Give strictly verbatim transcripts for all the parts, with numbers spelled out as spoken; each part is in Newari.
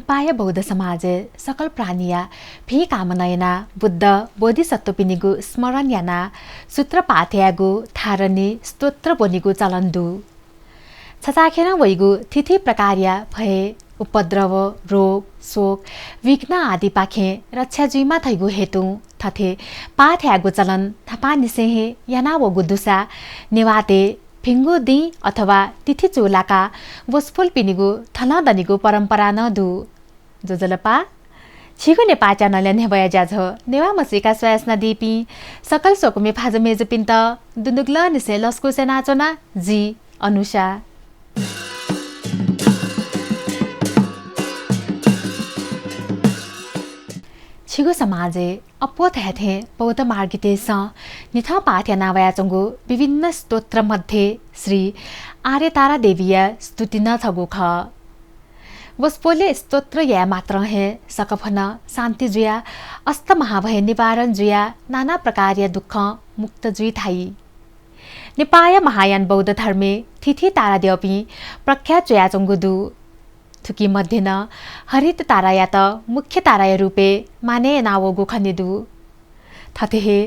नेपाःया बौद्ध समाजय् सकल प्राणीया भिं कामना यानाः बुद्ध बोधिसत्वपिनिगु स्मरण यानाः सूत्र पाठ यायेगु धारणी स्तोत्र ब्वनेगु चलन दु। छचाःखेनं वइगु थीथी प्रकारया भय, उपद्रव, रोग, शोक, विघ्न आदिपाखें रक्षा जुइमा धइगु हेतुं थथे पाठ यायेगु चलन न्हापांनिसें हे यानावःगु दुसा नेवाःतय् भिंगु दिं अथवा तिथि चूलाकाः ब्वसपोलपिनिगु थनं दनेगु परम्परा नं दु। ज्वजलपा, झीगु नेपाः च्यानलया न्ह्यब्वया ज्याझ्वः नेवाः म्हसीका स्वयाच्वनादीपिं सकल स्वकुमि भाजु मय्जुपिन्त दुनुगलंनिसें लसकुस यानाच्वना जि अनुषा। झीगु समाजय् अप्वः धयाथें बौद्ध मार्गीतय्सं न्हिथं पाठ यानावयाच्वंगु विभिन्न स्तोत्र मध्ये श्री आर्यतारा देवीया स्तुति नं छगू खः। ब्वसपोलय् स्तोत्र याये मात्रं हे सकभनं शान्ति जुयाः अष्टमहाभय निवारण जुयाः नाना प्रकारया दुःखं मुक्त जुइ धाइ। नेपाःया महायान बौद्ध धर्मय् थीथी ताराद्यःपिं प्रख्यात जुयाच्वंगु दु। थुकी मध्ये नं हरित तारायात मुख्य ताराया रूपय् मानय् यानावःगु खने दु। थथे हे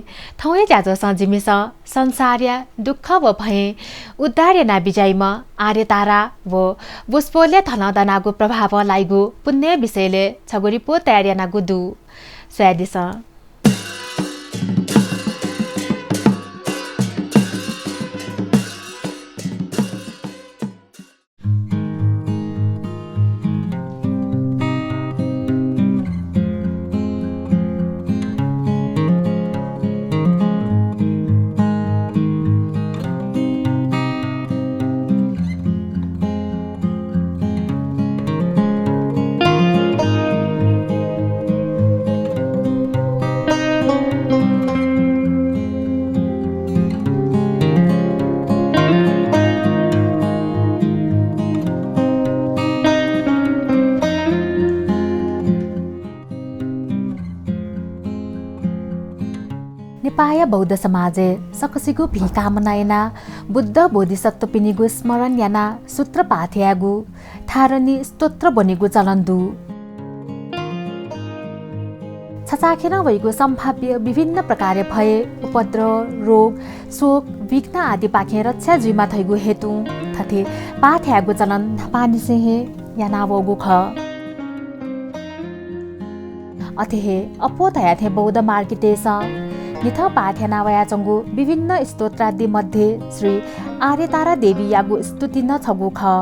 थौंया ज्याझ्वलय् जिमिसं संसारया दुःख व भयं उद्धार याना बिज्याइम्ह आर्यतारा व ब्वसपोलया थनं दनागु प्रभावं लाइगु पुण्यया विषयलय् छगू रिपोर्ट तयार यानागु दु। स्वयादिसँ। नेपाःया बौद्ध समाजय् सकसिगुं भिं कामना यानाः बुद्ध बोधिसत्वपिनिगु स्मरण यानाः सूत्र पाठ यायेगु धारणी स्तोत्र ब्वनेगु चलन दु। छचाःखेनं वइगु सम्भाव्य विभिन्न प्रकारया भय, उपद्रव, रोग, शोक, विघ्न आदिपाखें रक्षा जुइमा धइगु हेतुं थथे पाठ यायेगु चलन न्हापांनिसें हे यानावःगु खः। अथे हे अप्वः धयाथें बौद्ध मार्गीतय्सं न्हिथं पाठ यानावयाच्वंगु विभिन्न स्तोत्रादि मध्ये श्री आर्यतारा देवीयागु स्तुति नं छगू खः।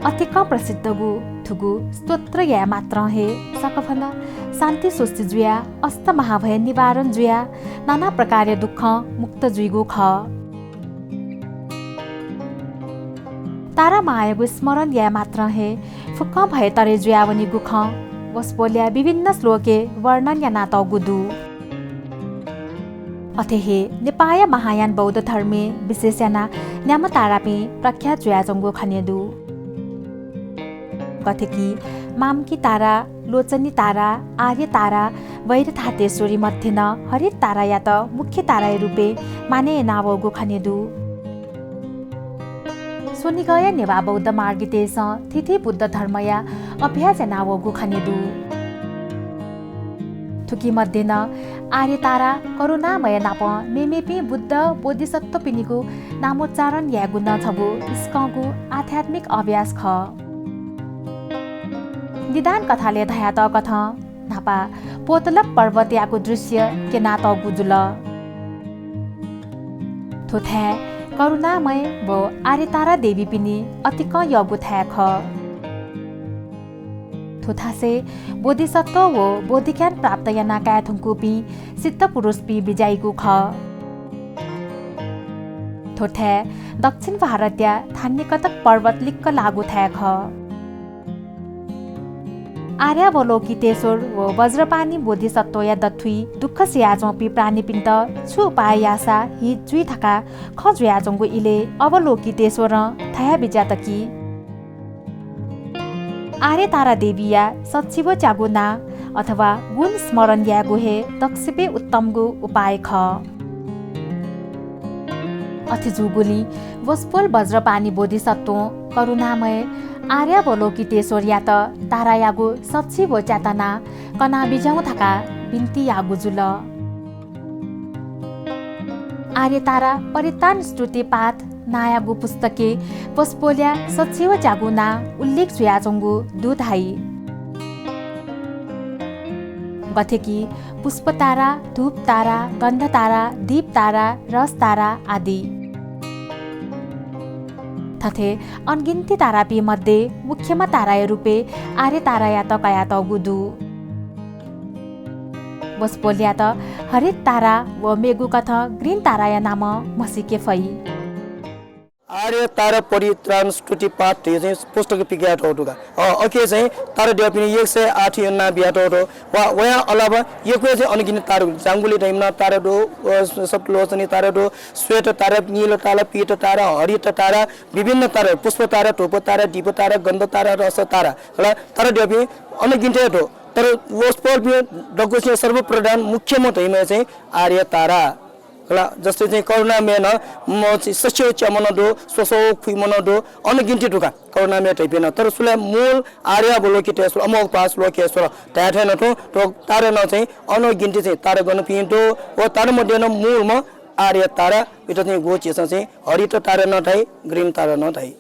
अतिकं प्रसिद्धगु थुगु स्तोत्र याये मात्रं हे सकभनं शान्ति स्वस्ति जुयाः अष्टमहाभय निवारण जुयाः नाना प्रकारया दुःखं मुक्त जुइगु खः। तारामांयागु स्मरण याये मात्रं हे फुक्कं भय तरे जुयावनीगु खँ ब्वसपोलया विभिन्न श्लोकय् वर्णन यानातःगु दु। अथे हे नेपाःया महायान बौद्ध धर्मय् विशेष यानाः न्याम्ह तारापिं प्रख्यात जुयाच्वंगु खने दु। गथे कि मामकी तारा, लोचनी तारा, आर्य तारा, वैरधातेश्वरी मध्ये नं हरित तारायात मुख्य ताराया रूपय् मानय् यानावःगु खने दु। स्वनिगःया नेवाः बौद्ध मार्गीतय्सं थीथी बुद्ध धर्मया अभ्यास यानावःगु खने दु। थुकी मध्ये नं आर्य तारा, करुणामय नाप मेमेपिं बुद्ध बोधिसत्वपिनिगु नामोच्चारण यायेगु नं छगू इस्कंगु आध्यात्मिक अभ्यास खः। निदान कथालय् धयातःकथं न्हापा पोतलक पर्वतयागु दृश्य क्यनातःगु जुल। थ्व थाय् करुणामय व आर्यतारा देवीपिनि अतिकं यःगु थाय् खः। थ्व थासय् बोधिसत्व व बोधिज्ञान प्राप्त याना काये धुंकूपिं सिद्ध पुरुषपिं बिज्याइगु खः। थ्व थाय् दक्षिण भारतया धान्यकतक पर्वत लिक्क लाःगु थाय् खः। आर्यावलोकितेश्वर व वज्रपाणि बोधिसत्वया दथुइ दुःख सियाच्वंपिं प्राणीपिन्त छु उपाय याःसा हित जुइ धकाः खँ जुयाच्वंगु इलय् अवलोकितेश्वरं धयाबिज्यात कि आर्यतारा देवीया सच्छि व च्यागू नां अथवा गुण स्मरण यायेगु हे दक्वसिबें उत्तमगु उपाय खः। अथे जूगुलिं वसपोल वज्रपाणि बोधिसत्वं करुणामय आर्यावलोकितेश्वरयात तारायागु सछि व च्याताना कना बिज्याहुँ धकाः बिन्ति याःगु जुल। आर्य तारा परित्राण स्तुति पाठ नांयागु पुस्तकय् वसपोलया सछि व च्यागू नां उल्लेख जुयाच्वंगु दु धाइ। गथे कि पुष्प तारा, धूप तारा, गन्ध तारा, दीप तारा, रस तारा आदि। थथे अनगिन्ती तारापिं मध्ये मुख्यम्ह ताराया रूपय् आर्य तारायात कयातःगु दु। वसपोलयात हरित तारा व मेगु कथं ग्रीन ताराया नामं म्हसीके फइ। आर्य तारा परित्राण स्तुति पाठ धइगु चाहिँ पुस्तक पिकयातःगु दु का। अ, अके चाहिँ तारा द्यःपिनि एक सय आठ या नां बियातःगु दु। व, वया अलावा यक्व चाहिँ अनगिन्ती तारा दु। जांगुली धइम्ह तारा दु, अ, सप्तलोचनी तारा दु, श्वेत तारा, नील तारा, पीत तारा, हरित तारा, विभिन्न तारा, पुष्प तारा, धूप तारा, दीप तारा, गन्ध तारा, रस तारा। हला, तारा द्यःपिं अनगिन्ती दु। तर वसपोलपिं दक्वसिया सर्वप्रधान मुख्यम्ह धइम्ह चाहिँ आर्य तारा। हला, जस्तै चाहिँ करुणामय नं, म चाहिँ सछि व च्याम्ह नं दु, स्वसः व खुइम्ह नं दु, अनगिन्ती दु का करुणामय धइपिं नं। तर सुलाय् मूल आर्यावलोकितेश्वर, अमोघपाश लोकेश्वर धाये थें नं थ्व, थ्व तारा नं चाहिँ अनगिन्ती चाहिँ तारा गणपिं दु। व तारा मध्ये नं मूलम्ह आर्य तारा, इमित चाहिँ गु झीसं चाहिँ हरित तारा नं धाइ, ग्रीन तारा नं धाइ।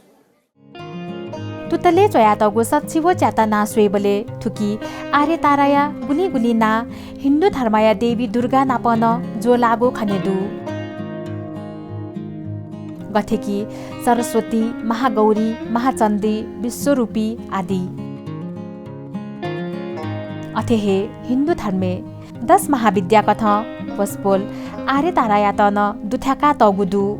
तुतलय् च्वयातःगु सछि व च्याताना स्वयेबलय् थुकी आर्य ताराया गुलिं गुलिं नां हिन्दू धर्मया देवी दुर्गा नाप नं ज्वःलाःगु खने दु। गथे कि सरस्वती, महागौरी, महाचण्डी, विश्वरूपी आदि। अथे हे हिन्दू धर्मय् दश महाविद्या कथं वसपोल आर्य तारायात नं दुथ्याकातःगु दु।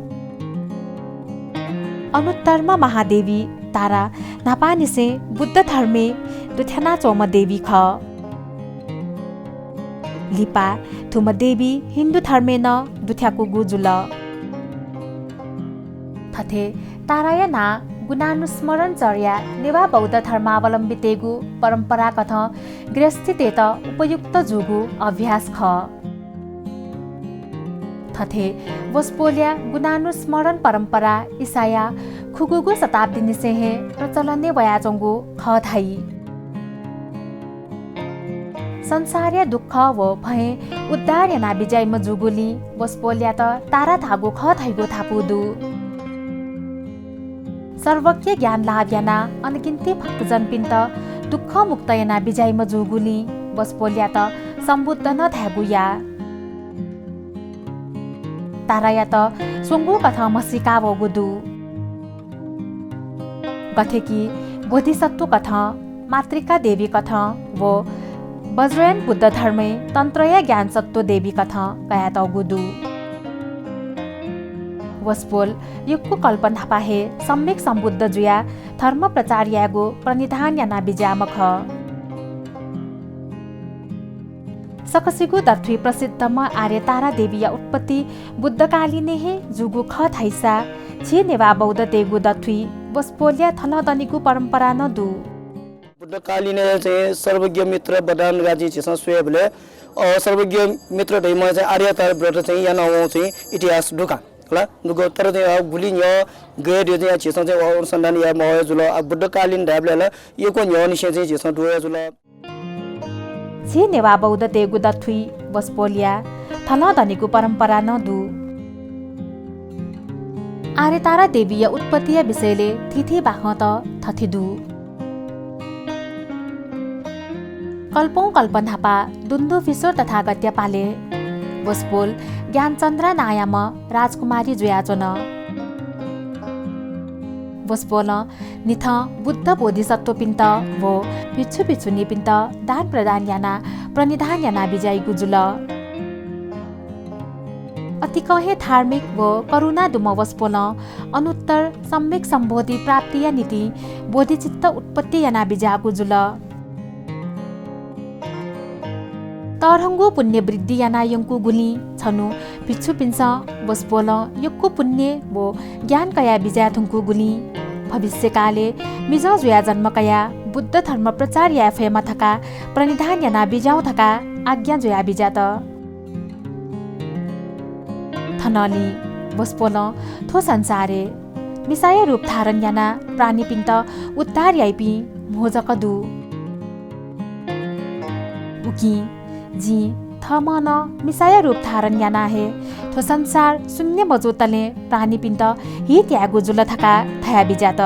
अनुत्तरम्ह महादेवी तारा न्हापांनिसें बुद्ध धर्मय् दुथ्यानाच्वंम्ह देवी खः। लिपा थुम्ह देवी हिन्दू धर्मय् नं दुथ्याकूगु जुल। थथे ताराया नां गुणानुस्मरण चर्या नेवाः बौद्ध धर्मावलम्बीतय्गु परम्परा कथं गृहस्थीतय्त उपयुक्त जूगु अभ्यास खः। थथे वसपोलया गुणानुस्मरण परम्परा ईसाया खुगूगु शताब्दीनिसें हे प्रचलनय् वयाच्वंगु खः धाइ। संसारया दुःख व भयं उद्धार याना बिज्याइम्ह जूगुलिं वसपोलयात तारा धाःगु खः धाइगु धापू दु। सर्वज्ञ ज्ञान लाभ यानाः अनगिन्ती भक्तजनपिन्त दुःखमुक्त याना बिज्याइम्ह जूगुलिं वसपोलयात सम्बुद्ध नं धायेगु याः। तारायात स्वंगू कथं म्हसीका वःगु दु। गथे कि बोधिसत्व कथं, मातृका देवी कथं व वज्रयान बुद्ध धर्मय् तन्त्रया ज्ञानसत्व देवी कथं कयातःगु दु। वसपोल यक्व कल्प न्हापा हे सम्यक सम्बुद्ध जुयाः धर्म प्रचार यायेगु प्रणिधान याना बिज्याःम्ह खः। सकसिगु दथुइ प्रसिद्धम्ह आर्य तारा देवीया उत्पत्ति बुद्धकालीनय् हे जूगु खः धाइसा झी नेवाः बौद्धतय्गु दथुइ वसपोलया थलं दनिगु परम्परा नं दु। बुद्धकालीनय् चाहिँ सर्वज्ञ मित्र वरदान धकाः चाहिँ झीसं स्वयेबलय्, अ, सर्वज्ञ मित्र धइम्ह चाहिँ आर्य तारा व्रत चाहिँ याना वंगु चाहिँ इतिहास दु का। हला, दुगु तर चाहिँ, अ, गुलि न्ह्यः गय् दु चाहिँ झीसं चाहिँ अनुसन्धान याये मफया जुल। अ, बुद्धकालीन धायेबलय् ला यक्व न्ह्यःनिसें चाहिँ झीसं दु हे जुल। झी नेवाः बौद्धतय्गु दथुइ वसपोलया थलं दनिगु परम्परा नं दु। आर्यतारा देवीया उत्पत्तिया विषयले थीथी बाखंत थथे दु। कल्पौं कल्प न्हापा दुन्दुभिश्वर तथागतया पालय् वसपोल ज्ञानचन्द्रा नांयाम्ह राजकुमारी जुयाच्वन। वसपोलं निथं बुद्ध बोधिसत्वपिन्त व भिक्षु भिक्षुणीपिन्त दान प्रदान यानाः प्रणिधान याना बिज्याइगु जुल। अतिकं हे धार्मिक व करुणा दुम्ह वसपोलं अनुत्तर सम्यक सम्बोधि प्राप्तिया निंतिं बोधिचित्त उत्पत्ति याना बिज्याःगु जुल। तःधंगु पुण्य वृद्धि याना यंकूगुलिं छन्हु भिक्षुपिन्सं वसपोलं यक्व पुण्य व ज्ञान कया बिज्याये धुंकूगुलिं भविष्यकालय् मिजं जुया जन्म कयाः बुद्ध धर्म प्रचार याये फयेमा धकाः प्रणिधान याना बिज्याहुँ धकाः आज्ञा जुया बिज्यात। थनंलि वसपोलं थ्व संसारय् मिसाया रूप धारण यानाः प्राणीपिन्त उद्धार याइपिं म्हो जक दु। उकिं जिं थःम्हं नं मिसाया रूप धारण यानाः हे थ्व संसार शून्य मजूतले प्राणीपिन्त हित यायेगु जुल धकाः धया बिज्यात।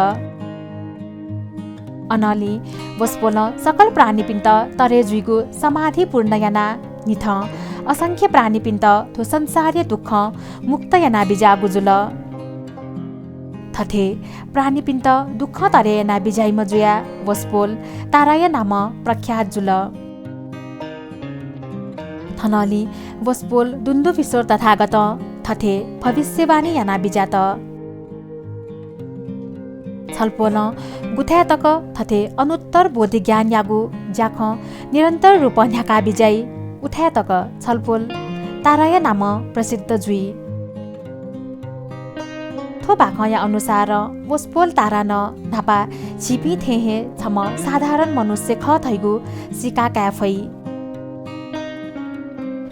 अनंलि वसपोलं सकल प्राणीपिन्त तरे जुइगु समाधि पूर्ण यानाः निथं असंख्य प्राणीपिन्त थ्व संसारया दुःखं मुक्त याना बिज्याःगु जुल। थथे प्राणीपिन्त दुःखं तरे याना बिज्याइम्ह जुयाः वसपोल ताराया नामं प्रख्यात जुल। थनंलि वसपोल दुन्दुभिश्वर तथागतं थथे भविष्यवाणी याना बिज्यात। छलपोलं गुथाय् तक थथे अनुत्तर बोधि ज्ञानयागु ज्याखँ निरन्तर रूपं न्ह्याका बिज्याइ, उथाय् तक छलपोल ताराया नामं प्रसिद्ध जुइ। थ्व बाखंया अनुसारं वसपोल तारा नं न्हापा झीपिं थें हे छम्ह साधारण मनुष्य खः धइगु सीका काये फइ।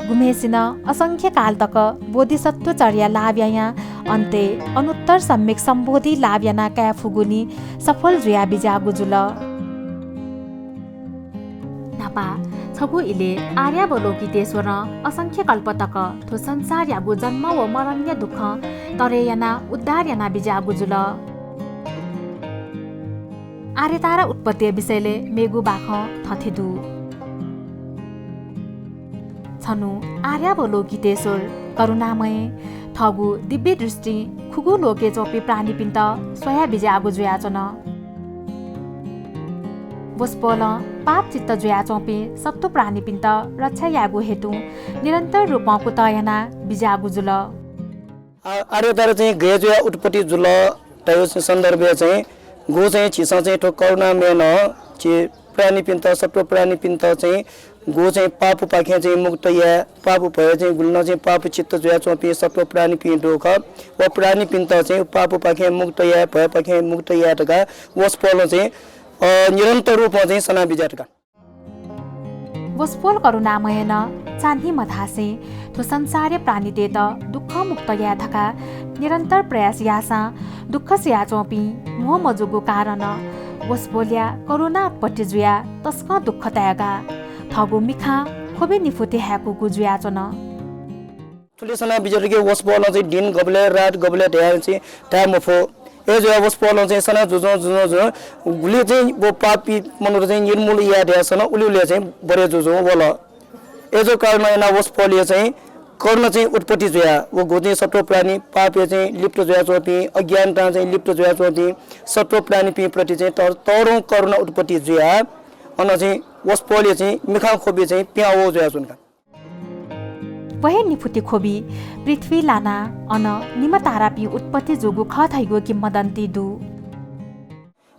गुम्हेसिनं असंख्य काल तक बोधिसत्व चर्या लाभ यायां अन्ते अनुत्तर सम्यक सम्बोधि लाभ याना काये फुगुलिं सफल जुया बिज्याःगु जुल। न्हापा छगू इलय् आर्यावलोकितेश्वरं असंख्य कल्प तक थ्व संसारयागु जन्म व मरणया दुःखं तरे यानाः उद्धार याना बिज्याःगु जुल। आर्यतारा उत्पत्तिया विषयलय् मेगु बाखं थथे दु। छन्हु आर्यावलोकितेश्वर करुणामय थःगु दिव्य दृष्टिं खुगू लोकय् च्वंपिं प्राणीपिन्त स्वया बिज्याःगु जुयाच्वन। वसपोलं पाप चित्त जुयाच्वंपिं सत्त्व प्राणीपिन्त रक्षा यायेगु हेतुं निरन्तर रूपं कुतः याना बिज्याःगु जुल। आ- आर्यतारा चाहिँ गय् जुयाः उत्पत्ति जुल धयागु सन्दर्भय् चाहिँ गु चाहिँ झीसं चाहिँ थ्व करुणामयनं झी प्राणीपिन्त, सत्त्व प्राणीपिन्त चाहिँ गु चाहिँ पापपाखें चाहिँ मुक्त याये, पाप भय चाहिँ गुलिनं चाहिँ पाप चित्त जुयाच्वंपिं सत्त्व प्राणीपिं दु खः। व प्राणीपिन्त चाहिँ पापपाखें मुक्त याये, भयपाखें मुक्त याये धकाः वसपोलं चाहिँ अ, निरन्तर रूपं चाहिँ सना बिज्यात का। वसपोल करुणामयनं चान्हि मधासें थ्व संसारया प्राणीतय्त दुःख मुक्त याये धकाः निरन्तर प्रयास याःसां दुःख सियाच्वंपिं म्हो मजूगु कारणं वसपोलया करुणा उत्पत्ति जुयाः तसकं दुःख ताय्काः थःगु मिखां ख्वबि निफुति हाय्कूगु जुयाच्वन। थुलि सना बिज्यात कि वसपोलं चाहिँ दिन गबलय् रात गबलय् धयाः चाहिँ धाये मफु। अय् जुयाः वसपोलं चाहिँ सना जुजुं जुजुं जुजुं गुलि चाहिँ व पापी मनूत चाहिँ निर्मूल याये धयाः सन उलि उलि चाहिँ बढे जुजुं वल। अय् जूगु कारणं यानाः वसपोलया चाहिँ करुणा चाहिँ उत्पत्ति जुयाः व गु चाहिँ सत्त्व प्राणी पापय् चाहिँ लिप्त जुयाच्वंपिं, अज्ञानतां चाहिँ लिप्त जुयाच्वंपिं सत्त्व प्राणीपिं प्रति चाहिँ तर- तःधंगु करुणा उत्पत्ति जुयाः अन चाहिँ वसपोलया चाहिँ मिखां ख्वबि चाहिँ पिहां वः जुयाच्वन का। व हे निफुति ख्वबि पृथ्वी लानाः अन निम्ह तारापिं उत्पत्ति जूगु खः धइगु किंवदन्ती दु।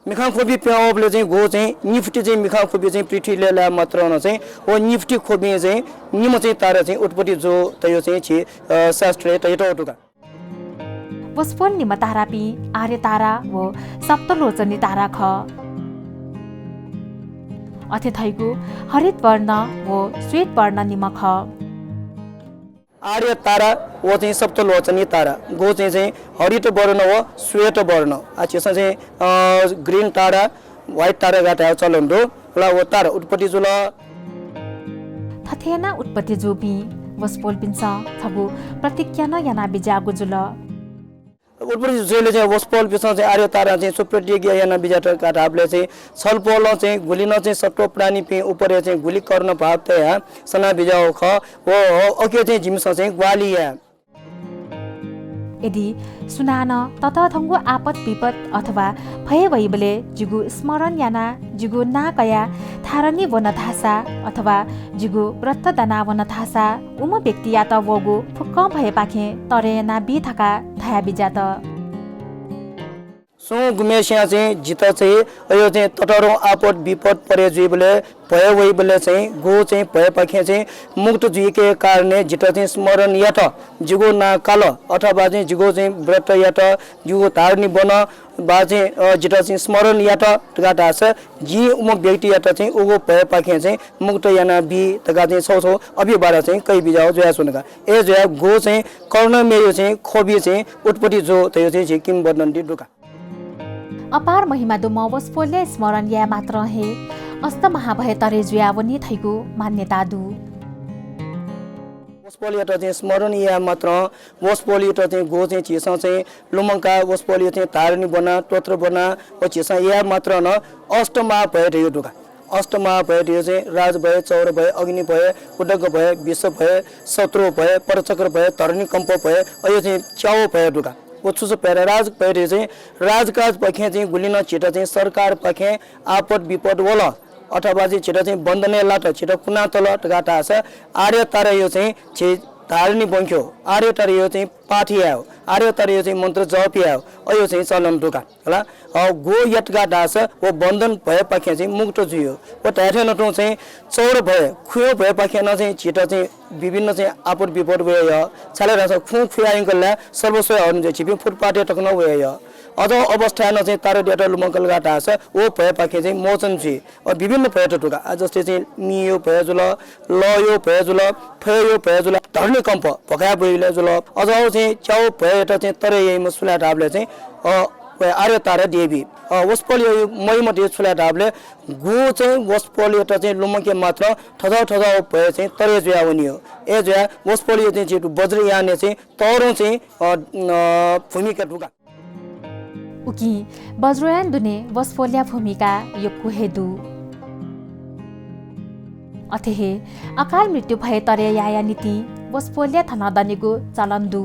मिखां ख्वबि पिहां वःबलय् चाहिँ गु चाहिँ निफुति चाहिँ मिखां ख्वबि चाहिँ पृथ्वीलय् लाये मात्रं नं चाहिँ व निफुति ख्वबिं चाहिँ निम्ह चाहिँ तारा चाहिँ उत्पत्ति जू धयागु चाहिँ झी, अ, शास्त्रय् धयातःगु दु का। वसपोल निम्ह तारापिं आर्य तारा व सप्तलोचनी तारा खः। अथे धइगु हरित वर्ण व श्वेत वर्ण निम्ह खः। आर्य तारा व चाहिँ सप्तलोचनी तारा, गु चाहिँ चाहिँ हरित वर्ण व श्वेत वर्ण। आ, झीसं चाहिँ, अ, green तारा, white तारा धकाः धायेगु चलन दु। ला व तारा उत्पत्ति जुल। थथे यानाः उत्पत्ति जूपिं वसपोलपिन्सं छगू प्रतिज्ञा नं याना बिज्याःगु जुल। उत्पत्ति जुइबलय् चाहिँ वसपोलपिन्सं चाहिँ आर्य तारां चाहिँ छु प्रतिज्ञा याना बिज्यात का धाःबलय् चाहिँ छलपोलं चाहिँ गुलिनं चाहिँ सत्त्व प्राणीपिं उपरय् चाहिँ गुलि करुणा भाव तयाः सना बिज्याःगु खः। व अके चाहिँ जिमिसं चाहिँ ग्वाहालि याये। यदि सुनानं ततःधंगु आपत विपत अथवा भय वइबलय् जिगु स्मरण यानाः जिगु नां कयाः थारनी वन धाःसा अथवा जिगु व्रत दना वन धाःसा उम्ह व्यक्तियात वःगु फुक्कं भयपाखें तरे याना बी धकाः धया बिज्यात। सुं गुम्हेसियां चाहिँ जितः चाहिँ अयो चाहिँ ततःधंगु आपत विपत परे जुइबलय् भय वइबलय् चाहिँ गु चाहिँ भयपाखें चाहिँ मुक्त जुइके कारणय् जितः चाहिँ स्मरण यात, जिगु नां काल अथवा चाहिँ जिगु चाहिँ व्रत यात, जिगु धारणी वन वा चाहिँ, अ, जितः चाहिँ स्मरण यात धकाः धाःसा जिं उम्ह व्यक्तियात चाहिँ उगु भयपाखें चाहिँ मुक्त याना बी धकाः चाहिँ छौ छौ अभिवारा चाहिँ कइ बिज्याःगु जुयाच्वन का। अय् जुयाः गु चाहिँ करुणामययो चाहिँ ख्वबि चाहिँ उत्पत्ति जू धयो चाहिँ झी किंवदन्ती दु का। अपार महिमा दुम्ह वसपोलया स्मरण याये मात्रं हे अष्टमहाभय तरे जुयावनी धइगु मान्यता दु। वसपोलयात चाहिँ स्मरण याये मात्रं, वसपोलयात चाहिँ गु चाहिँ झीसं चाहिँ लुमंकाः वसपोलया चाहिँ धारणी ब्वना, स्तोत्र ब्वना व झीसं याये मात्रं नं अष्टमहाभय धइगु दु का। अष्टमहाभय धइगु चाहिँ राजभय, चौरभय, अग्निभय, उदकभय, विषभय, शत्रुभय, परचक्रभय, धरणीकम्पभय, अयो चाहिँ च्याउ भय दु का। व छु छु भय? राजभय धइगु चाहिँ राजकाजपाखें चाहिँ गुलि नं झीत चाहिँ सरकारपाखें आपत विपत वल अथवा चाहिँ झीत चाहिँ बन्धनय् लात, झीत कुना तल धकाः धाःसा आर्य तारायो चाहिँ झी धारणी ब्वंक्यु, आर्य तारायो चाहिँ पाठ यायु, आर्य तारायो चाहिँ मन्त्र जप यायु, अयो चाहिँ चलन दु का। हला, अ, गु यात का धाःसा व बन्धन भयपाखें चाहिँ मुक्त जुइयु। व धायेथें नं तुं चाहिँ चौर भय, खुयो भयपाखें नं चाहिँ झीत चाहिँ विभिन्न चाहिँ आपत विपत वय् यः। छाय् धाःसा खुँ खुयायंकल ला सर्वस्वया हरण जुइ, झीपिं फुटपाथय् तक नं वय् यः। अज्याःगु अवस्थाय् नं चाहिँ ताराद्यःत लुमंकल का धाःसा व भयपाखें चाहिँ मोचन जुइ। अ, विभिन्न भयत दु का। आ, जस्तै चाहिँ मियो भय जुल, लःयो भय जुल, फय्‌यो भय जुल, धरणीकम्प भकाय् ब्वइबलय् जुल। अज्याःगु चाहिँ च्याउ भयत चाहिँ तरे याइम्ह सु ला धाःबलय् चाहिँ, अ, व आर्य तारा देवी। अ, वसपोलयायो महिमा धइगु छु ला धाःबलय् गु चाहिँ वसपोलयात चाहिँ लुमंके मात्रं थज्याःगु थज्याःगु भय चाहिँ तरे जुयावनीयु। अय्‌जुयाः वसपोलया चाहिँ झी वज्रयानय् चाहिँ तःधंगु चाहिँ, अ, अ, भूमिका दु का। उकिं वज्रयान दुने वसपोलया भूमिका यक्व हे दु। अथे हे अकाल मृत्यु भय तरे यायेया निंतिं वसपोलया थनं दनेगु चलन दु।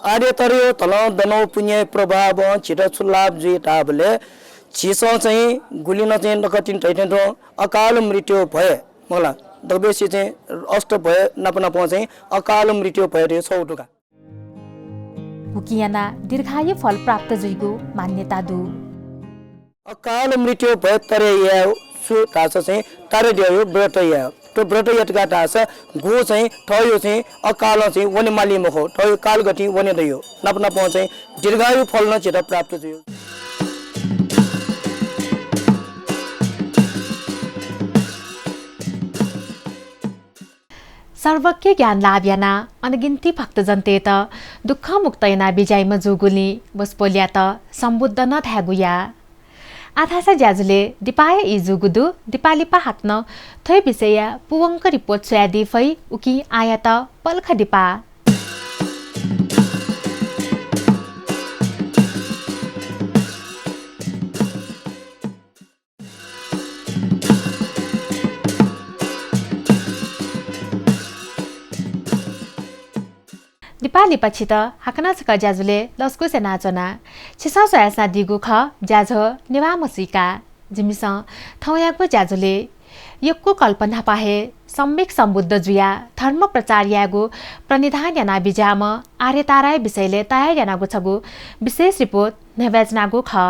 आर्य तारायो थनं दनागु पुण्य प्रभावं झीत छु लाभ जुइ धाःबलय् झीसं चाहिँ गुलि नं चाहिँ नकतिनि धइथें तुं अकाल मृत्यु भय, मखु ला, दक्वसिबय् चाहिँ अष्ट भय नाप नापं चाहिँ अकाल मृत्यु भय धइगु छगू दु का। उकिं यानाः दीर्घायु फल प्राप्त जुइगु मान्यता दु। अकाल मृत्यु भय तरे यायु सु धाःसा चाहिँ ताराद्यःयो व्रत यायु। थ्व व्रत यात का धाःसा गु चाहिँ थःयो चाहिँ अकालं चाहिँ वने माली मखु, थःयो कालगतिं वने दइयु। नाप नापं चाहिँ दीर्घायु फल नं झीत प्राप्त जुइयु। सर्वज्ञ ज्ञान लाभ यानाः अनगिन्ती भक्तजनतय्‌त दुःखमुक्त यानाः बिज्याइम्ह जूगुलिं वसपोलयात सम्बुद्ध नं धायेगु याः। आः धाःसा ज्याझ्वलय् दिपाया ई जूगु दु। दिपा लिपा हाकनं थ्व हे विषयया पूवंक रिपोर्ट स्वयादी फइ, उकिं आःयात पलख दिपा। दिपा लिपा छित हाकनं छकः ज्याझ्वलय् लसकुस यानाच्वना। छिसं स्वयाच्वनादीगु खः ज्याझ्वः नेवाः म्हसीका। जिमिसं थौंयागु ज्याझ्वलय् यक्व कल्प न्हापा हे सम्यक सम्बुद्ध जुयाः धर्म प्रचार यायेगु प्रणिधान यानाबिज्याःम्ह आर्यताराया विषयलय् तयार यानागु छगू विशेष रिपोर्ट न्ह्यब्वयाच्वनागु खः।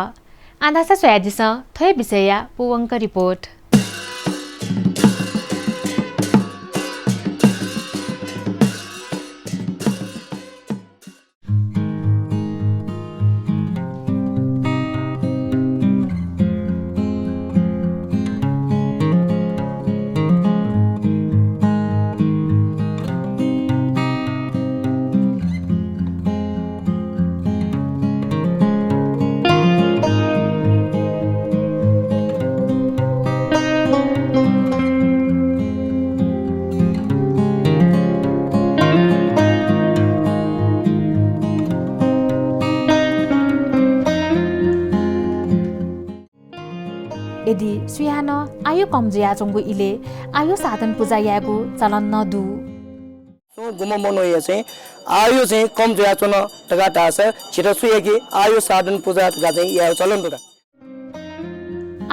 आः धाःसा स्वयादिसँ थ्व हे विषयया पूवंक रिपोर्ट। यदि सुयानं आयु कम जुयाच्वंगु इलय् आयु साधन पुजा यायेगु चलन नं दु। सुं गुम्ह मनूया चाहिँ आयु चाहिँ कम जुयाच्वन धकाः धाःसा झीत सु याकी आयु साधन पुजा धकाः चाहिँ यायेगु चलन दु का।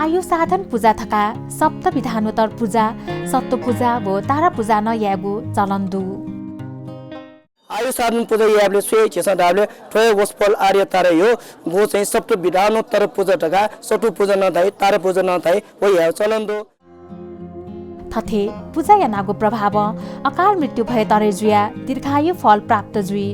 आयु साधन पुजा धकाः सप्त विधानोत्तर पुजा, सत्व पुजा व तारा पुजा नं यायेगु चलन दु। आयु साधन पुजा यायेबलय् स्वये झीसं धाःबलय् थ्व हे वसपोल आर्य तारायो गु चाहिँ सप्त विधानोत्तर पुजा धकाः सत्व पुजा नं धाइ, तारा पुजा नं धाइ, व यायेगु चलन दु। थथे पुजा यानागु प्रभावं अकाल मृत्यु भय तरे जुयाः दीर्घायु फल प्राप्त जुइ।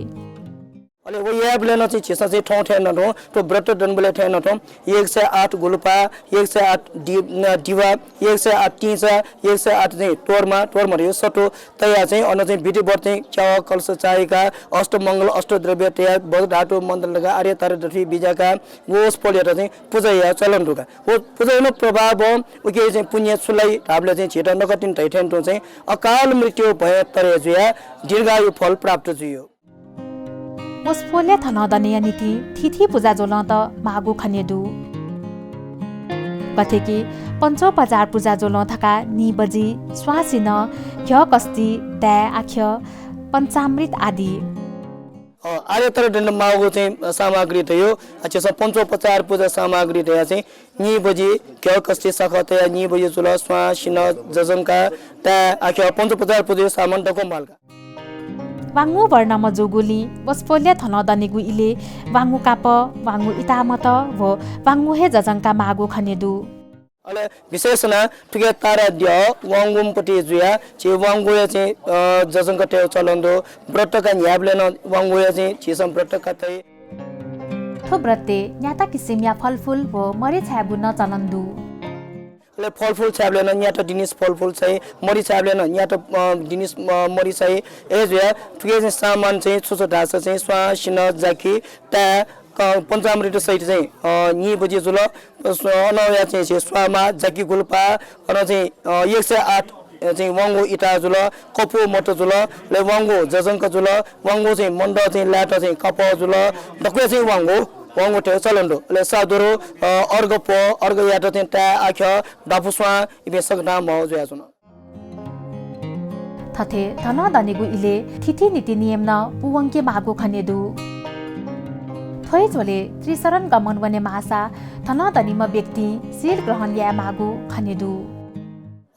अले व यायेबलय् नं चाहिँ झीसं चाहिँ थौं थें नं थौं, थ्व व्रत दनेबलय् थें नं थौं एक सय आठ गुलुपा, एक सय आठ दि-, अ, दिवा, एक सय आठ तिंचा, एक सय आठ चाहिँ तोर्मा, तोर्मा धइगु सत्व तयाः चाहिँ अन चाहिँ विधिवत चाहिँ च्यावा कलश चायेका, अष्टमंगल अष्टद्रव्य तयाः वज्रधातु मन्त्र लगाः आर्य तारा दथुइ बिज्याकाः व वसपोलयात चाहिँ पुजा याये चलन दु का। व पुजा याना प्रभावं उके चाहिँ पुण्य छु लाइ धाःबलय् चाहिँ झीत नकतिनि धइथें तुं चाहिँ अकाल मृत्यु भय तरे जुयाः दीर्घायु फल प्राप्त जुइ। वसपोलया थनं दनेया निंतिं थीथी पुजा ज्वलंत माःगु खने दु। गथे कि पञ्चोपचार पुजा ज्वलं थकाः निं बजि, स्वां सिन्हः, घ्यः कस्ति, दाय् आख्यः, पञ्चामृत आदि। अ, आर्य तारा दनेत माःगु चाहिँ सामग्री धयो, अ, झीसं पञ्चोपचार पुजा सामग्री धया चाहिँ निं बजि, घ्यः कस्ति साखः तयाः निं बजि जुल, स्वां सिन्हः, जजंका, दाय् आख्यः, पञ्चोपचार पुजा सामान दक्व माल का। वांगु वर्णम्ह जूगुलिं वसपोलया थनं दनेगु इलय् वांगु कापः, वांगु इतामत व वांगु हे जजंका माःगु खने दु। अले विशेष यानाः थुके तारा द्यः वांगुम्ह पति जुयाः झी वांगुया चाहिँ, अ, जजंका तयेगु चलन दु। व्रतका न्ह्याबलय् नं वांगुया चाहिँ झीसं व्रतका तइ। थ्व व्रतय् न्याता किसिमया फलफुल व मरि छायेगु नं चलन दु। अले फलफुल छायेबलय् नं न्याता दिनिस फलफुल चाहिँ, मरि छायेबलय् नं न्याता, अ, दिनिस, अ, मरि चाहिँ। अय् जुयाः थुके चाहिँ सामान चाहिँ छु छु धाःसा चाहिँ स्वां, सिन्हः, जाकि, ताय्, क-, पञ्चामृत सहित चाहिँ, अ, निं बजि जुल। अ, स्व-, अन वया चाहिँ झी स्वांमाः, जाकि गुलुपा, अन चाहिँ, अ, एक सय आठ, अ, चाहिँ वांगु इता जुल, कपुः मत जुल, अले वांगु जजंका जुल, वांगु चाहिँ मन्दः चाहिँ लायेत चाहिँ कापः जुल, दक्व चाहिँ वांगु, वांगु तयेगु चलन दु। अले सादुरु, अ, अर्घ प्वः, अर्घ यायेत चाहिँ ताय् आख्यः, दाफुस्वां, इपिं सकतां म्हः जुयाच्वन। थथे थनं दनेगु इलय् थीथी नीति नियम नं पूवंके माःगु खने दु। थ्व हे झ्वलय् त्रिशरण गमन वने माःसा थनं दनीम्ह व्यक्तिं शील ग्रहण याये माःगु खने दु।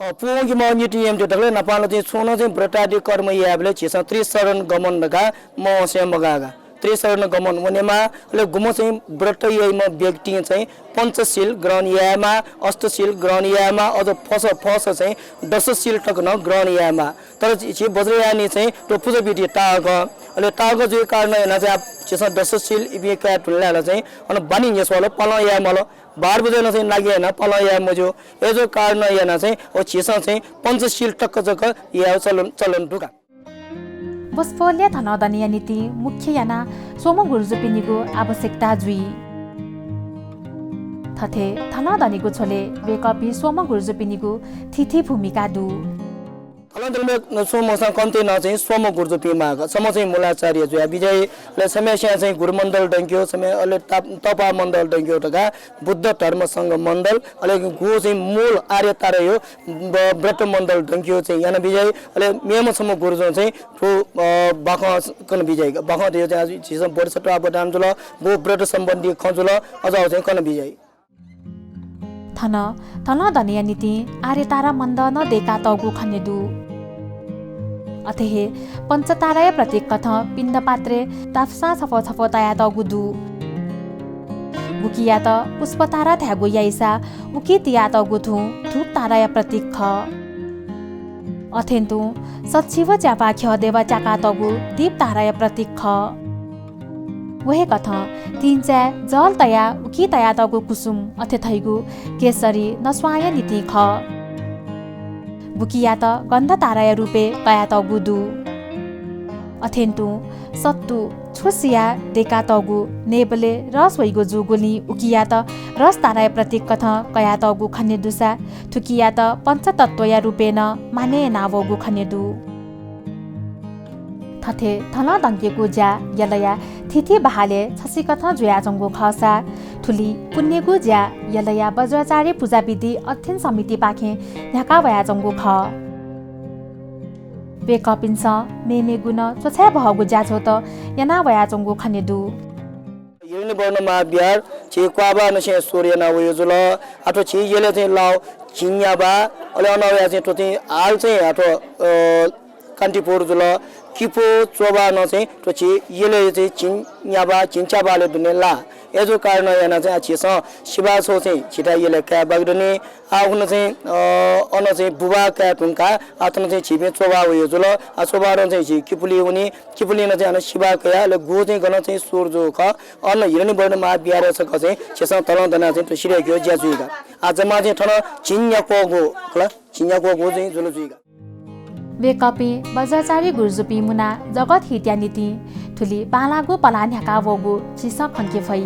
अ, पूवंके माःगु नीति नियम थ्व दकलय् न्हापां ला चाहिँ छुं नं चाहिँ व्रतादि कर्म यायेबलय् झीसं त्रिशरण गमन धकाः मवंसे मगाः का। त्रिशरण गमन वनेमाः, अले गुम्ह चाहिँ व्रत याइम्ह व्यक्तिं चाहिँ पञ्चशील ग्रहण यायेमाः, अष्टशील ग्रहण यायेमाः, अझ फस फस चाहिँ दशशील तक नं ग्रहण यायेमाः। तर झी, झी वज्रयानी चाहिँ थ्व पुजा विधि ताःगः, अले ताःगः जुइगु कारणं यानाः चाहिँ आः झीसं दशशील इपिं काये धुन लायेबलय् चाहिँ अन बानी न्ह्यसः वल, पालं याये माल, बाह्र बजे नं चाहिँ नागे यानाः पालं याये मज्यू। अय् जुइगु कारणं यानाः चाहिँ व झीसं चाहिँ पञ्चशील तक जक यायेगु चलन, चलन दु का। वसपोलया थनं दनेया निंतिं मुख्य यानाः स्वम्ह गुरुजुपिनिगु आवश्यकता जुइ। थथे थनं दनेगु झ्वलय् वय्कःपिं स्वम्ह गुरुजुपिनिगु थीथी भूमिका दु। थनं दनेमाःगु स्वम्हसां कन्हय् नं चाहिँ स्वम्ह गुरुजुपिं माःगु, छम्ह चाहिँ मूलाचार्य जुयाः बिज्याइ, अले छम्हस्यां चाहिँ गुरुमण्डल दंक्यू, छम्ह अले तप-, तपाः मण्डल दंक्यू धकाः बुद्ध धर्म संघ मण्डल, अले गुगु चाहिँ मूल आर्य ताराया ब-, व्रत मण्डल दंक्यू चाहिँ याना बिज्याइ। अले मेम्ह छम्ह गुरुजुं चाहिँ थ्व, अ, बाखं कना बिज्याइ। बाखं धयो चाहिँ आः झीसं बोधिसत्व अवदान जुल, गु व्रत सम्बन्धी खँ जुल, अझ चाहिँ कना बिज्याइ। थन, थनं दनेया निंतिं आर्य तारा मण्डल नं दय्कातःगु खने दु। अथे हे पञ्चताराया प्रतीक कथं पिण्डपात्रय् दाफुस्वां छफ्वः छफ्वः तयातःगु दु। गुकियात पुष्पतारा धायेगु याइसा उकी तियातःगु धुं धूपताराया प्रतीक खः। अथें तुं सछि व च्यापा ख्यः देवा च्याकातःगु दीपताराया प्रतीक खः। व हे कथं तिंचाय् जल तयाः उकी तयातःगु कुसुम अथे धइगु केसरी नस्वांया निंतिं खः। गुकियात गन्धताराया रूपय् कयातःगु दु। अथें तुं सत्तु छुसिया दय्कातःगु नयेबलय् रस वइगु जूगुलिं उकियात रसताराया प्रतीक कथं कयातःगु खने दुसा थुकियात पञ्चतत्वया रूपय् नं मानय् यानावःगु खने दु। थथे थनं दंकेगु ज्या यलया थीथी बहालय् छसिकथं जुयाच्वंगु खःसा थुलि पुण्यगु ज्या यलया वज्राचार्य पुजाविधि अध्ययन समितिपाखें न्ह्याका वयाच्वंगु खः। वय्कःपिन्सं मेमेगु नं च्वछाये बहःगु ज्याझ्वःत याना वयाच्वंगु खने दु। हिरण्यवर्ण महाविहार झी क्वाःबानसें सुरु याना वयो जुल। आः थ्व झी यलय् चाहिँ लाव झिंन्याबा, अले अन वया चाहिँ थ्व चाहिँ हाल चाहिँ आः थ्व, अ, कान्तिपुर जुल। किपु च्वबा नं चाहिँ थ्व झी यलय् चाहिँ झिंन्याबा, झिंच्याबालय् दुने ला। अय्‌जूगु कारणं यानाः चाहिँ आः झीसं सिबाः छगू चाहिँ झीथाय् यलय् काये बाकि दनि। आः हुन चाहिँ, अ, अन चाहिँ बुबाः काये धुंकाः आः थन चाहिँ झीपिं च्वभाः वये जुल। आः च्वभालं चाहिँ झी किपुली वनी, किपुलिं नं चाहिँ हानं सिबाः कयाः, अले गु चाहिँ गन चाहिँ सुरु जूगु खः। अन हिरण्यवर्णी महाविहारय् छकः चाहिँ झीसं तलं दनाः चाहिँ थ्व सिधय्‌केगु ज्या जुइगु। आः जम्मा चाहिँ थन झिंन्याक्वःगु खला, झिंन्याक्वःगु चाहिँ जुल जुइगु। वय्‌कःपिं वज्राचार्य गुरुजुपिं मुनाः जगत हितया निंतिं थुलि बांलाःगु पलाः न्ह्याकाः वःगु झीसं खंके फइ।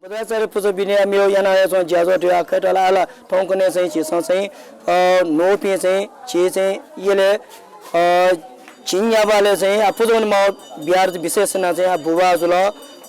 वज्राचार्य पुजा विधिया मेगु याना वयाच्वंगु ज्याझ्वः दु। आः खय्‌त ला आः ला थौंकन्हय् चाहिँ झीसं चाहिँ, अ, न्हूपिं चाहिँ झी चाहिँ यलय्, अ, झिंन्याबालय् चाहिँ आः पुजा वनेमाःगु विहार विशेष यानाः चाहिँ आः बुबाः जुल,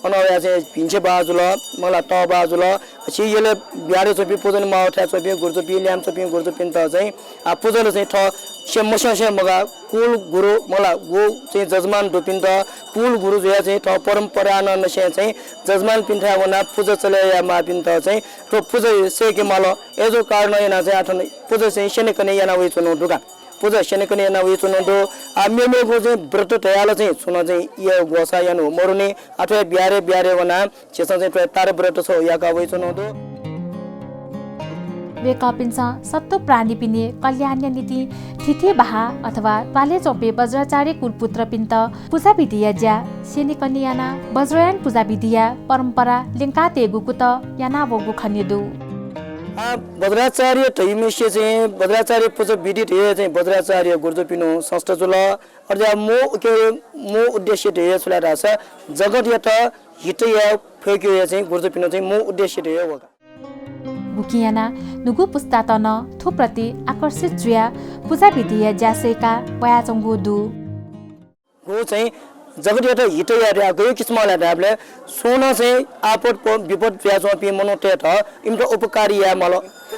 अन वयाः चाहिँ भिंछेबाः जुल, मखु ला तःबाः जुल। झी यलय् विहारय् च्वंपिं पुजा वनेमाःगु थाय् च्वंपिं गुरुजुपिं, ल्याय्म्ह च्वंपिं गुरुजुपिन्त चाहिँ आः पुजालय् चाहिँ थः से मस्यंसे मगाः, कुल गुरु, मखु ला, गु चाहिँ जजमान दुपिन्त, कुल गुरु जुयाः चाहिँ थः परम्परां नं नसें चाहिँ जजमानपिन्थाय् वनाः पुजा चले यायेमाःपिन्त चाहिँ थ्व पुजा सय्‌के माल। अय्‌जूगु कारणं यानाः चाहिँ आः थन पुजा चाहिँ स्यनेकने याना वयाच्वनागु दु का। पुजा स्यनेकने याना वयाच्वनागु दु। आः मेमेगु चाहिँ व्रत धयाः ला चाहिँ छुं नं चाहिँ याये ग्वसाः यानागु मदुनि। आः थ्व हे विहारय् विहारय् वनाः झीसं चाहिँ थ्व हे तारे व्रत छगू याका वयाच्वनागु दु। वय्‌कःपिन्सं सत्त्व प्राणीपिनि कल्याणया निंतिं थीथी बाहाः अथवा त्वालय् च्वंपिं वज्राचार्य कुलपुत्रपिन्त पुजा विधिया ज्या स्यनेकने यानाः वज्रयान पुजा विधिया परम्परा ल्यंकातयेगु कुतः याना वःगु खने दु। आः, वज्राचार्य धइम्हस्यु चाहिँ वज्राचार्य पुजा विधि धइगु चाहिँ वज्राचार्य गुरुजुपिनिगु संस्था जुल। अथे मू, के, मू उद्देश्य धइगु छु ला धाःसा जगतयात हित याये फय्‌केगु हे चाहिँ गुरुजुपिनिगु चाहिँ मू उद्देश्य धइगु वः का। गुकिं यानाः न्हूगु पुस्तात नं थुप्रति आकर्षित जुयाः पुजा विधिया ज्या सय्‌का वयाच्वंगु दु। गु चाहिँ जगतयात हित याये धयाः गय् किसिमं ला धायेबलय् सुं नं चाहिँ आपत प-, विपत जुयाच्वंपिं मनूतय्‌त इमित उपकार याये माल।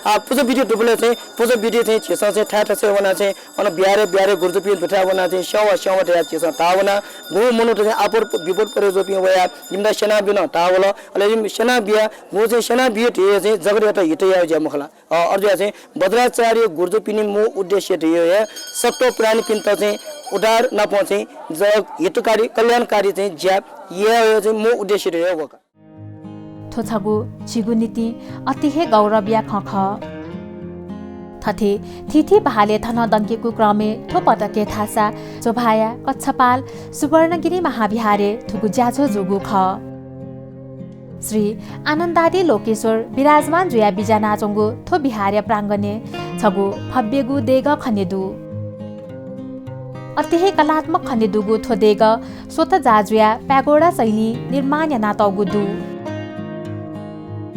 आः पुजा विधि दुबलय् चाहिँ पुजा विधि चाहिँ झीसं चाहिँ थाय् थासय् वनाः चाहिँ अन विहारय् विहारय् गुरुजुपिं दुथाय् वनाः चाहिँ स्यंवा स्यंवा धयाः झीसं धाः वना। गु मनूत चाहिँ आपत प-, विपत परे जूपिं वयाः इमित स्यनाब्यु नं धाः वल। अले इमि स्यनाबियाः गु चाहिँ स्यनाबी धइगु चाहिँ जगतयात हित यायेगु ज्या मखु ला। अ, अथे जुयाः चाहिँ वज्राचार्य गुरुजुपिनि मू उद्देश्य धइगु हे सत्त्व प्राणीपिन्त चाहिँ उद्धार नाप चाहिँ ज-, हितकारी, कल्याणकारी चाहिँ ज्या यायेगु चाहिँ मू उद्देश्य धइगु वः का। थ्व छगू झीगु निंतिं अति हे गौरवया खँ खः। थथे थीथी बाहालय् थन दंकेगु क्रमय् थ्व पटकय् धाःसा च्वभाःया कक्षपाल सुवर्णगिरी महाविहारय् थुगु ज्याझ्वः जूगु खः। श्री आनन्दादि लोकेश्वर विराजमान जुयाः बिज्यानाच्वंगु थ्व विहारया प्राङ्गणय् छगू भव्यगु देगः खने दु। अति हे कलात्मक खने दुगु थ्व देगः स्वतः जाः जुयाः प्यागोडा शैलीं निर्माण यानातःगु दु।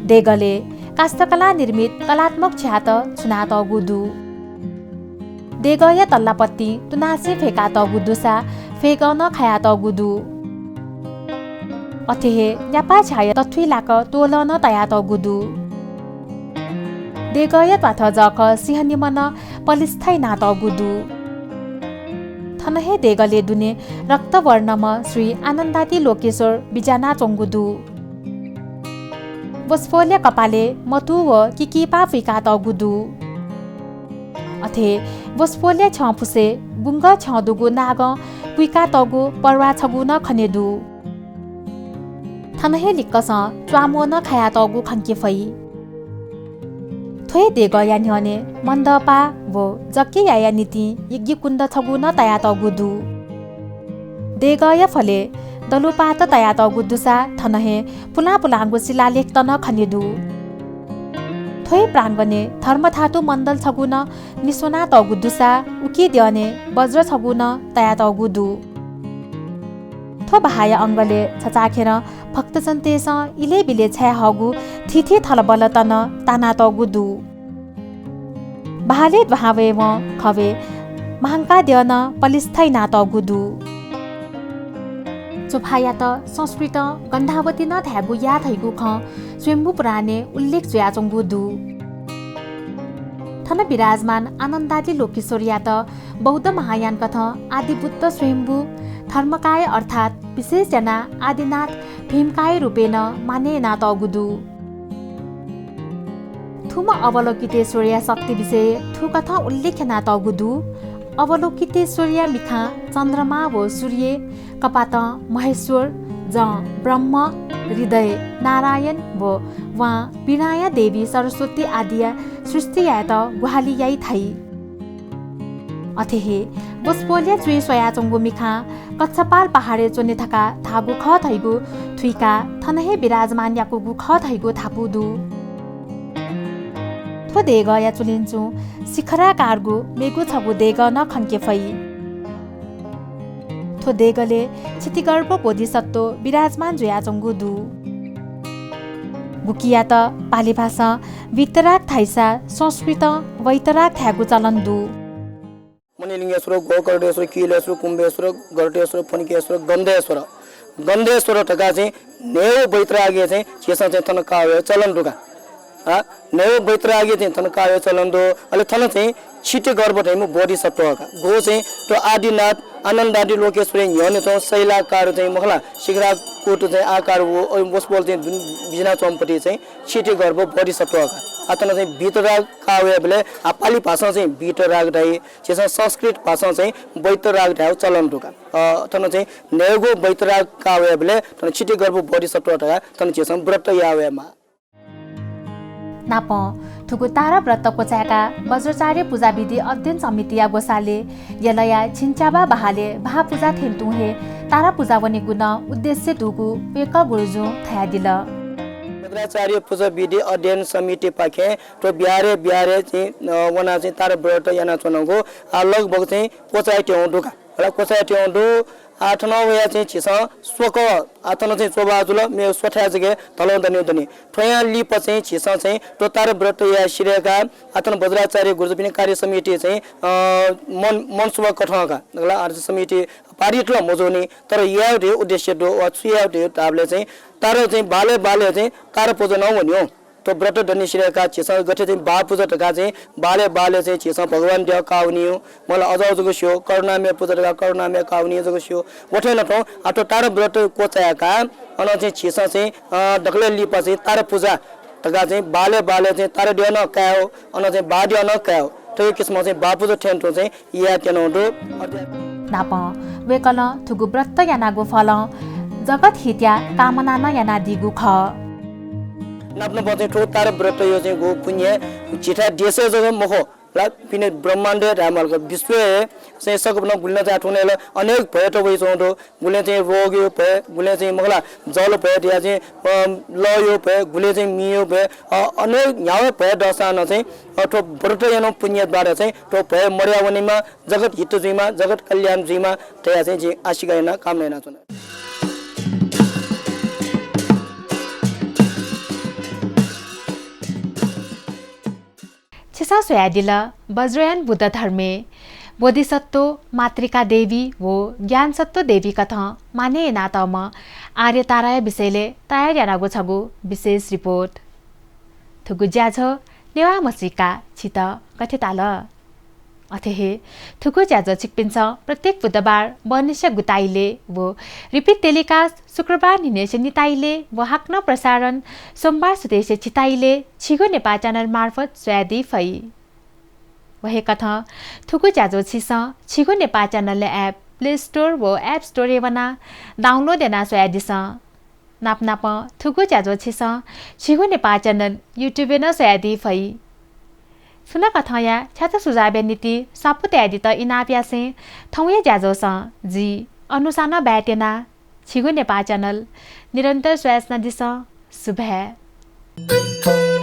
देगलय् काष्ठकला निर्मित कलात्मक छ्यात छुनातःगु दु। देगःया तल्लापट्टिं तुनासे फ्यकातःगु दुसा फेगः नं खायातःगु दु। अथे हे न्यापा छ्याया तथुइ लाक त्वलं नं तयातःगु दु। देगःया त्वाथः जःखः सिंहनिम्ह नं पलिस्था यानातःगु दु। थन हे देगलय् दुने रक्तवर्णम्ह श्री आनन्दादि लोकेश्वर बिज्यानाच्वंगु दु। वसपोलया कपालय् मतू व किकिपा पुइकातःगु दु। अथे वसपोलया छ्यंफुसय् बुंगः छ्यं दुगु नागं पुइकातःगु पर्वा छगू नं खने दु। थन हे लिक्कसं च्वामो नं खायातःगु खंके फइ। थ्व हे देगःया न्ह्यःने मण्डपा व जग्य यायेया निंतिं यज्ञकुण्ड छगू नं तयातःगु दु। देगःया फलय् दलुपात तयातःगु दुसा थन हे पुलां पुलांगु शिलालेखत नं खने दु। थ्व हे प्राङ्गणय् धर्मधातु मण्डल छगू नं निस्वनातःगु दुसा उकी द्यःने वज्र छगू नं तयातःगु दु। थ्व बाहाःया अंगलय् छचाःखेरं भक्तजनतय्‌सं इलय्‌बिलय् छाये हःगु थीथी थलबलत नं तानातःगु दु। बाहालय् दुहां वयेवं खवय् म्हांका द्यः नं पलिस्था यानातःगु दु। च्वभाःयात संस्कृतं गन्धावती नं धायेगु याः धइगु खँ स्वयम्भू पुराणय् उल्लेख जुयाच्वंगु दु। थन विराजमान आनन्दादि लोकेश्वरयात बौद्ध महायानकथं आदिबुद्ध स्वयम्भू धर्मकाय अर्थात् विशेष यानाः आदिनाथ भीमकाय रूपय् नं मानय् यानातःगु दु। थुम्ह अवलोकितेश्वरया शक्ति विषयय् थुकथं उल्लेख यानातःगु दु। अवलोकितेश्वरया मिखां चन्द्रमा व सूर्य, कपातं महेश्वर, जं ब्रह्म, हृदय नारायण व वां वीणाया देवी सरस्वती आदिया सृष्टि यायेत ग्वाहालि याइ धाइ। अथे हे वसपोलया च्वय् स्वयाच्वंगु मिखां कच्छपाल पहाडय् च्वने धकाः धाःगु खः धइगु थुइकाः थन हे विराजमान याकूगु खः धइगु धापू दु। थ्व देगःया चुलिंचुं शिखराकारगु मेगु छगू देगः नं खंके फइ। थ्व देगलय् क्षितिगर्भ बोधिसत्व विराजमान जुयाच्वंगु दु। गुकियात पालि भाषां वीतराग धाइसा संस्कृतं वैतराग धायेगु चलन दु। मणिलिङ्गेश्वर, गोकर्णेश्वर, कीलेश्वर, कुम्भेश्वर, गर्तेश्वर, फणिकेश्वर, गन्धेश्वर। गन्धेश्वर धकाः चाहिँ न्हय्गू वैतरागया चाहिँ झीसं चाहिँ थन काः वये चलन दु का। आ, न्हय्गू वैतरागया चाहिँ थन काः वये चलन दु। अले थन चाहिँ क्षितिगर्भ धइम्ह बोधिसत्व का। गु चाहिँ थ्व आदिनाथ आनन्दादि लोकेश्वरया न्ह्यःने च्वंम्ह शैलाकार चाहिँ मखु ला, शिखराकृति चाहिँ आकार व, अ, वसपोल चाहिँ दुने बिज्यानाच्वंम्हपट्टि चाहिँ क्षितिगर्भ बोधिसत्व का। आ, थन चाहिँ वीतराग काः वयेबलय् आ, पालि भाषां चाहिँ वीतराग धाइ, झीसं संस्कृत भाषां चाहिँ वैतराग धायेगु चलन दु का। अ, थन चाहिँ न्हय्गू वैतराग काः वयेबलय् थन क्षितिगर्भ बोधिसत्व धकाः थन झीसं व्रत याः वयेमाः। नापं थुगु तारा व्रत क्वचाय्काः वज्राचार्य पूजा विधि अध्ययन समितिया ग्वसालय् यलया झिंच्याबा बहालय् भाः पुजा थें तुं हे तारा पुजा वनेगु नं उद्देश्य दुगु वय्कः गुरुजुं धयादिल। वज्राचार्य पूजा विधि अध्ययन समितिपाखें थ्व बिहारय्, बिहारय् चाहिँ, अ, वनाः चाहिँ तारा व्रत यानाच्वनागु, आ, लगभग चाहिँ क्वचाय्त्यंगु दु का। हला, क्वचाय्त्यंगु दु। आ, थन वयाः चाहिँ झीसं स्वकः, आ, थन चाहिँ च्वभाः जुल, मेगु स्वथाय् जक धलं दनेगु दनि। थ्वयां लिपा चाहिँ झीसं चाहिँ थ्व तारा व्रत याये सिधय्काः, आ, थन वज्राचार्य गुरुजुपिनि कार्य समिति चाहिँ, अ, मन, मनसुवा कथं का। हला, आ, समिति पारित ला मजूनि, तर यायेगु धइगु उद्देश्य दु, वा छु यायेगु धइगु धाःबलय् चाहिँ तारा चाहिँ बालय् बालय् चाहिँ तारा पुजा नं वनेगु। थ्व व्रत दने सिधय्काः झीसं गथे चाहिँ भाः पुजा धकाः चाहिँ बालय् बालय् चाहिँ झीसं भगवान द्यः काः वनेगु, मला अजाउ जक स्यू, करुणामय पुजा धकाः करुणामय काः वनेगु जक स्यू। व थें नं थौं आ थ्व तारा व्रत क्वचाय्काः अन चाहिँ झीसं चाहिँ, अ, दकलय् लिपा चाहिँ तारा पुजा धकाः चाहिँ बालय् बालय् चाहिँ तारा द्यः नं कायेगु, अन चाहिँ भाः द्यः नं कायेगु। थ्व किसिमं चाहिँ भाः पुजा थें तुं चाहिँ यायेत्यनागु दु। नापं वय्कलं थुगु व्रत यानागु फलं जगत हितया कामना नं यानादीगु खः। नाप नापं चाहिँ थ्व तारा व्रतया चाहिँ गु पुण्य झीथाय् देशय् जक मखु, ला पिने ब्रह्माण्डय् धायेमाल का, विश्वय् चाहिँ सकभनं गुलिं नं चाहिँ थुगुलिं ला अनेक भयत वइच्वंगु दु। गुलिं चाहिँ रोगया भय, गुलिं चाहिँ मखु ला जल भय धयाः चाहिँ, अ, लःया भय, गुलिं चाहिँ मिया भय, अ, अनेक न्ह्याबलें भय दःसां नं चाहिँ, अ, थ्व व्रत यानागु पुण्य द्वारा चाहिँ थ्व भय मदया वनेमा, जगत हित जुइमा, जगत कल्याण जुइमा धयाः चाहिँ जिं आशिका याना कामना यानाच्वना। छिसं स्वयादिल वज्रयान बुद्ध धर्मय् बोधिसत्व, मातृका देवी व ज्ञानसत्व देवी कथं मानय् यानातःम्ह आर्यताराया विषयलय् तयार यानागु छगू विशेष रिपोर्ट। थुगु ज्याझ्वः नेवाः म्हसीका छित गथे ताल? अथे हे थुगु ज्याझ्वः छिकपिन्सं प्रत्येक बुधबार बहनिसिया गुताइले व repeat telecast शुक्रबार न्हिनय्सिया निताइले व हाकनं प्रसारण सोमबार सुथय्सिया झिताइले छिगु नेपाः channel मार्फत स्वयादी फइ। व हे कथं थुगु ज्याझ्वः छिसं छिगु नेपाः channel-या app Play Store व App Store-य् वनाः download यानाः स्वयादिसँ। नाप नापं थुगु ज्याझ्वः छिसं छिगु नेपाः channel YouTube-य् नं स्वयादी फइ। थुकथंया छ्याता सुझावया निंतिं स्वापू तयादीत इनाप यासें थौंया ज्याझ्वलय् जि अनुषां बाय् त्यना। छिगु नेपाः channel निरन्तर स्वयाच्वनादिसँ। सुभाय्।